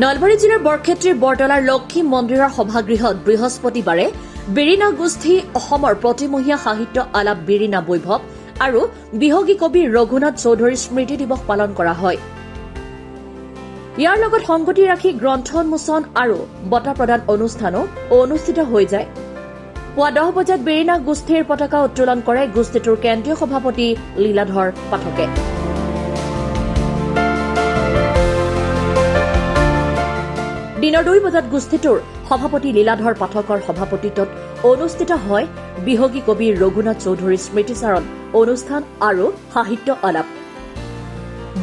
নলবাৰী জিলাৰ বৰক্ষেত্ৰীৰ বৰতলাৰ লক্ষী মন্দিৰৰ সভাগৃহত বৃহস্পতিবাৰে বিৰিণা গোষ্ঠী অসমৰ প্ৰতিমহীয়া সাহিত্য আলাপ বিৰিণা বৈভৱ আৰু বিহগী কবি ৰঘুনাথ চৌধুৰীৰ স্মৃতি দিৱস পালন কৰা হয়। ইয়াৰ লগত সংগতি ৰাখি গ্ৰন্থ উন্মোচন আৰু বঁটা প্ৰদান অনুষ্ঠানো অনুষ্ঠিত হৈ যায়। পুৱা 10 বজাত বিৰিণা গোষ্ঠীৰ পতাকা উত্তোলন কৰে গোষ্ঠীটোৰ কেন্দ্ৰীয় সভাপতি লীলাধৰ পাঠকে। দিনৰ 2 বজাত গোষ্ঠীটোৰ সভাপতি লীলাধৰ পাঠকৰ সভাপতিত্বত অনুষ্ঠিত হয় বিহগী কবি ৰঘুনাথ চৌধুৰীৰ স্মৃতিচাৰণ অনুষ্ঠান আৰু সাহিত্য আলাপ।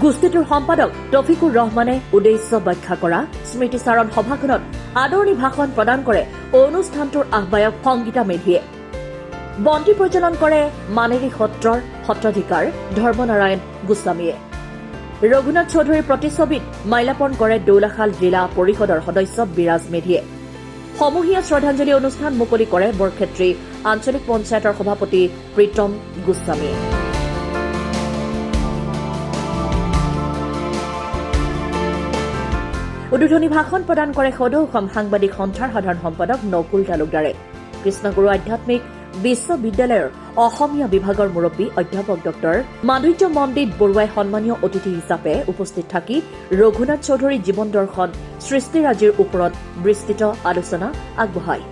গোষ্ঠীটোৰ সম্পাদক তফিকুৰ ৰহমানে উদ্দেশ্য ব্যাখ্যা কৰা স্মৃতিচাৰণ সভাখনত আদৰণি ভাষণ প্ৰদান কৰে অনুষ্ঠানটোৰ আহ্বায়ক সংগীতা মেধিয়ে। বন্তি প্ৰজ্বলন কৰে মানেৰী সত্ৰৰ সত্ৰাধিকাৰ ধৰ্মনাৰায়ণ গোস্বামীয়ে। ৰঘুনাথ চৌধুৰীৰ প্ৰতিচ্ছবিত মাল্যাৰ্পণ কৰে দৌলাশাল জিলা পৰিষদৰ সদস্য বিৰাজ মেধিয়ে। সমূহীয়া শ্ৰদ্ধাঞ্জলি অনুষ্ঠান মুকলি কৰে বৰক্ষেত্ৰী আঞ্চলিক পঞ্চায়তৰ সভাপতি প্ৰীতম গোস্বামীয়ে। উদ্বোধনী ভাষণ প্ৰদান কৰে সদৌ অসম সাংবাদিক সন্থাৰ সাধাৰণ সম্পাদক নকুল তালুকদাৰে। কৃষ্ণগুৰু আধ্যাত্মিক বিশ্ববিদ্যালয়ৰ অসমীয়া বিভাগৰ মুৰব্বী অধ্যাপক ডক্টৰ মাধুৰ্য মণ্ডিত বৰুৱাই সন্মানীয় অতিথি হিচাপে উপস্থিত থাকি ৰঘুনাথ চৌধুৰীৰ জীৱন দৰ্শন সৃষ্টিৰাজিৰ ওপৰত বিস্তৃত আলোচনা আগবঢ়ায়।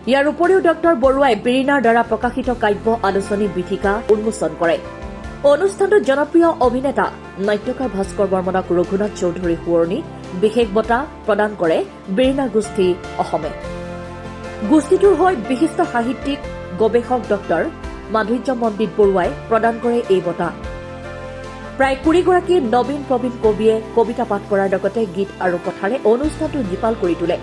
ইয়াৰ উপৰিও ডক্টৰ বৰুৱাই বিৰিণাৰ দ্বাৰা প্ৰকাশিত কাব্য আলোচনী বীথিকা উন্মোচন কৰে। অনুষ্ঠানটোত জনপ্ৰিয় অভিনেতা নাট্যকাৰ ভাস্কৰ বৰ্মনক ৰঘুনাথ চৌধুৰী সোঁৱৰণী বিশেষ বঁটা প্ৰদান কৰে বিৰিণা গোষ্ঠী অসমে। গোষ্ঠীটোৰ হৈ বিশিষ্ট সাহিত্যিক গৱেষক ডক্টৰ মাধুৰ্য মণ্ডিত বৰুৱাই প্ৰদান কৰে এই বঁটা। প্ৰায় 20গৰাকী নবীন প্ৰবীণ কবিয়ে কবিতা পাঠ কৰাৰ লগতে গীত আৰু কথাৰে অনুষ্ঠানটো জীপাল কৰি তোলে।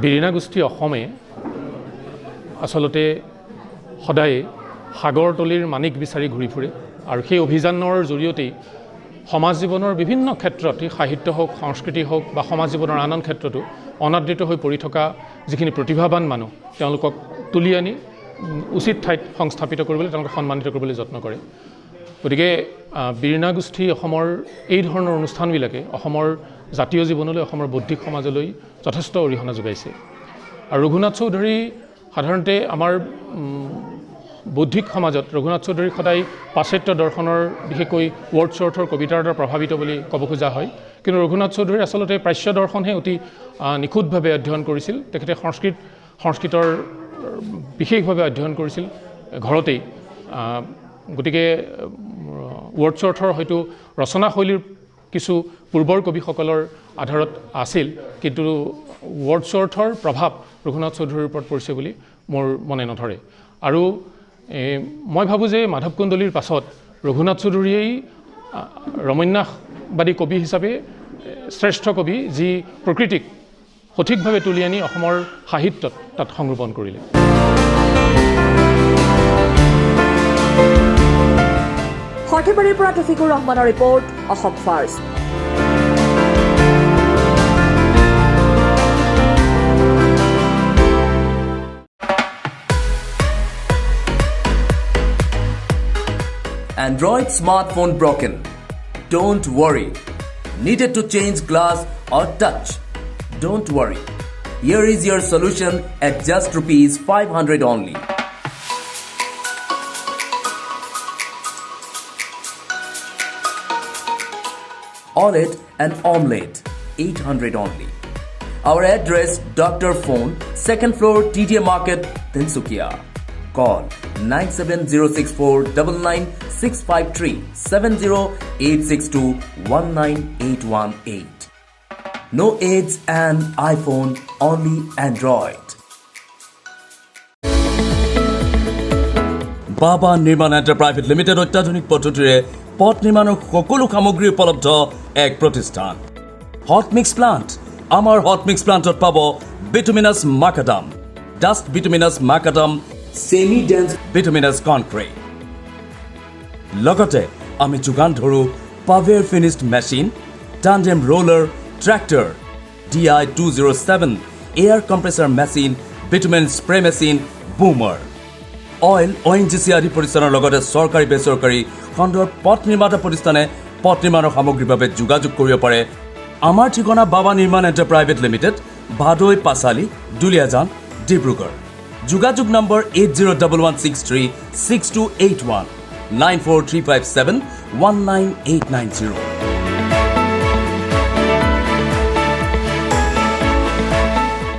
বিৰিণা গোষ্ঠী অসমে আচলতে সদায় সাগৰতলিৰ মানিক বিচাৰি ঘূৰি ফুৰে আৰু সেই অভিযানৰ জৰিয়তেই সমাজ জীৱনৰ বিভিন্ন ক্ষেত্ৰত, সেই সাহিত্য হওক, সংস্কৃতি হওক বা সমাজ জীৱনৰ আন আন ক্ষেত্ৰতো অনাদৃত হৈ পৰি থকা যিখিনি প্ৰতিভাৱান মানুহ, তেওঁলোকক তুলি আনি উচিত ঠাইত সংস্থাপিত কৰিবলৈ, তেওঁলোকক সন্মানিত কৰিবলৈ যত্ন কৰে। গতিকে বিৰিণা গোষ্ঠী অসমৰ এই ধৰণৰ অনুষ্ঠানবিলাকে অসমৰ জাতীয় জীৱনলৈ, অসমৰ বৌদ্ধিক সমাজলৈ যথেষ্ট অৰিহণা যোগাইছে। আৰু ৰঘুনাথ চৌধুৰী সাধাৰণতে আমাৰ বৌদ্ধিক সমাজত ৰঘুনাথ চৌধুৰীক সদায় পাশ্চাত্য দৰ্শনৰ, বিশেষকৈ ৱৰ্ডছৱৰ্থৰ কবিতাৰ দ্বাৰা প্ৰভাৱিত বুলি ক'ব খোজা হয়। কিন্তু ৰঘুনাথ চৌধুৰী আচলতে প্ৰাচ্য দৰ্শনহে অতি নিখুঁতভাৱে অধ্যয়ন কৰিছিল। তেখেতে সংস্কৃতৰ বিশেষভাৱে অধ্যয়ন কৰিছিল ঘৰতেই। গতিকে ৱৰ্ডছৱৰ্থৰ হয়তো ৰচনাশৈলীৰ কিছু পূৰ্বৰ কবিসকলৰ আধাৰত আছিল, কিন্তু ৱৰ্ডছৱৰ্থৰ প্ৰভাৱ ৰঘুনাথ চৌধুৰীৰ ওপৰত পৰিছে বুলি মোৰ মনে নধৰে। আৰু মই ভাবোঁ যে মাধৱ কুন্দলীৰ পাছত ৰঘুনাথ চৌধুৰীয়েই ৰমন্যাসবাদী কবি হিচাপে শ্ৰেষ্ঠ কবি, যি প্ৰকৃতিক সঠিকভাৱে তুলি আনি অসমৰ সাহিত্যত তাত সংৰোপণ কৰিলে। সৰ্থেবাৰীৰ পৰা তফিকুৰ ৰহমানৰ report, Assam first. Android smartphone broken? Don't worry. Needed to change glass or touch? Don't worry. Here is your solution at just rupees 500 only. OLED and Omelette, 800 only. Our address: Dr. Phone, second floor, TDA Market, Tinsukia. Call 97064 99653, 70862 19818. No AIDS and iPhone, only Android. বাবা নিৰ্মাণ enter private limited, অত্যাধুনিক পদ্ধতিৰে পথ নিৰ্মাণৰ সকলো সামগ্ৰী উপলব্ধ এক প্ৰতিষ্ঠান। হট মিক্স প্লাণ্ট, আমাৰ হট মিক্স প্লাণ্টত পাব bituminous macadam, dust bituminous macadam, semi dense bituminous concrete। লগতে আমি যোগান ধৰোঁ paver finished machine, tandem roller, tractor, DI 207, air compressor machine, bitumen spray machine, boomer। Oil, O' N G C আদি প্ৰতিষ্ঠানৰ লগতে চৰকাৰী, বেচৰকাৰী খণ্ডৰ পথ নিৰ্মাতা প্ৰতিষ্ঠানে পথ নিৰ্মাণৰ সামগ্ৰীৰ বাবে যোগাযোগ কৰিব পাৰে। আমাৰ ঠিকনা বাবা নিৰ্মাণ এণ্টাৰ প্ৰাইভেট লিমিটেড, ভাদৈ পাঁচালি, দুলীয়াজান, ডিব্ৰুগড়। যোগাযোগ নম্বৰ 8011636281, 9435719890।